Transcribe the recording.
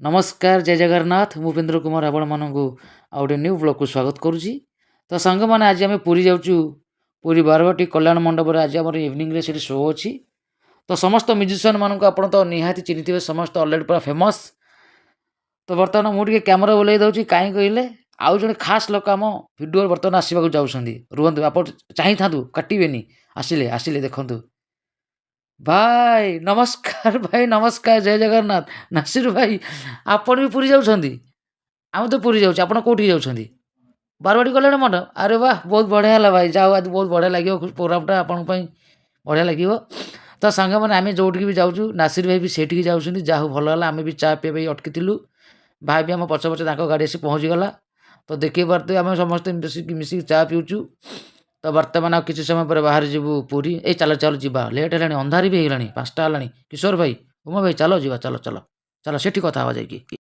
ନମସ୍କାର, ଜୟ ଜଗନ୍ନାଥ। ମୁଁ ଉପେନ୍ଦ୍ର କୁମାର ଆପଣମାନଙ୍କୁ ଆଉ ଗୋଟେ ନ୍ୟୁ ବ୍ଲଗ୍କୁ ସ୍ୱାଗତ କରୁଛି। ତ ସାଙ୍ଗମାନେ, ଆଜି ଆମେ ପୁରୀ ଯାଉଛୁ। ପୁରୀ ବାରବାଟୀ କଲ୍ୟାଣ ମଣ୍ଡପରେ ଆଜି ଆମର ଇଭିନିଂରେ ସେଠି ଶୋ ଅଛି। ତ ସମସ୍ତ ମ୍ୟୁଜିସିଆନ୍ ମାନଙ୍କୁ ଆପଣ ତ ନିହାତି ଚିହ୍ନିଥିବେ, ସମସ୍ତେ ଅଲରେଡ଼ି ପୁରା ଫେମସ୍। ତ ବର୍ତ୍ତମାନ ମୁଁ ଟିକେ କ୍ୟାମେରା ବୁଲେଇ ଦେଉଛି, କାହିଁ କହିଲେ ଆଉ ଜଣେ ଖାସ୍ ଲୋକ ଆମ ଭିଡ଼ିଓରେ ବର୍ତ୍ତମାନ ଆସିବାକୁ ଯାଉଛନ୍ତି। ରୁହନ୍ତୁ, ଆପଣ ଚାହିଁଥାନ୍ତୁ, କାଟିବେନି। ଆସିଲେ, ଆସିଲେ, ଦେଖନ୍ତୁ। ଭାଇ ନମସ୍କାର, ଭାଇ ନମସ୍କାର, ଜୟ ଜଗନ୍ନାଥ। ନାସିର ଭାଇ, ଆପଣ ବି ପୁରୀ ଯାଉଛନ୍ତି? ଆମେ ତ ପୁରୀ ଯାଉଛୁ, ଆପଣ କେଉଁଠିକି ଯାଉଛନ୍ତି? ବାରବାଟୀ କଲ୍ୟାଣ ମଣ୍ଡପ। ଆରେ ବାह, ବହୁତ ବଢ଼ିଆ ହେଲା ଭାଇ। ଯାଉ, ଆଜି ବହୁତ ବଢ଼ିଆ ଲାଗିବ ପ୍ରୋଗ୍ରାମଟା, ଆପଣଙ୍କ ପାଇଁ ବଢ଼ିଆ ଲାଗିବ। ତ ସାଙ୍ଗମାନେ, ଆମେ ଯେଉଁଠିକି ବି ଯାଉଛୁ, ନାସିର ଭାଇ ବି ସେଇଠିକି ଯାଉଛନ୍ତି। ଯାହା ହଉ, ଭଲ ହେଲା। ଆମେ ବି ଚା ପିଇବା ପାଇଁ ଅଟକିଥିଲୁ, ଭାଇ ବି ଆମ ପଛେ ପଛେ ତାଙ୍କ ଗାଡ଼ି ଆସି ପହଞ୍ଚିଗଲା। ତ ଦେଖି ପାରୁଥିବେ, ଆମେ ସମସ୍ତେ ମିଶିକି ମିଶିକି ଚା ପିଉଛୁ। ତ ବର୍ତ୍ତମାନ ଆଉ କିଛି ସମୟ ପରେ ବାହାରି ଯିବୁ ପୁରୀ। ଏଇ ଚାଲ ଚାଲ ଯିବା, ଲେଟ୍ ହେଲାଣି, ଅନ୍ଧାର ବି ହେଇଗଲାଣି, 5ଟା ହେଲାଣି। କିଶୋର ଭାଇ, ଉମା ଭାଇ, ଚାଲ ଯିବା, ଚାଲ ଚାଲ ଚାଲ, ସେଠି କଥା ହେବା ଯାଇକି।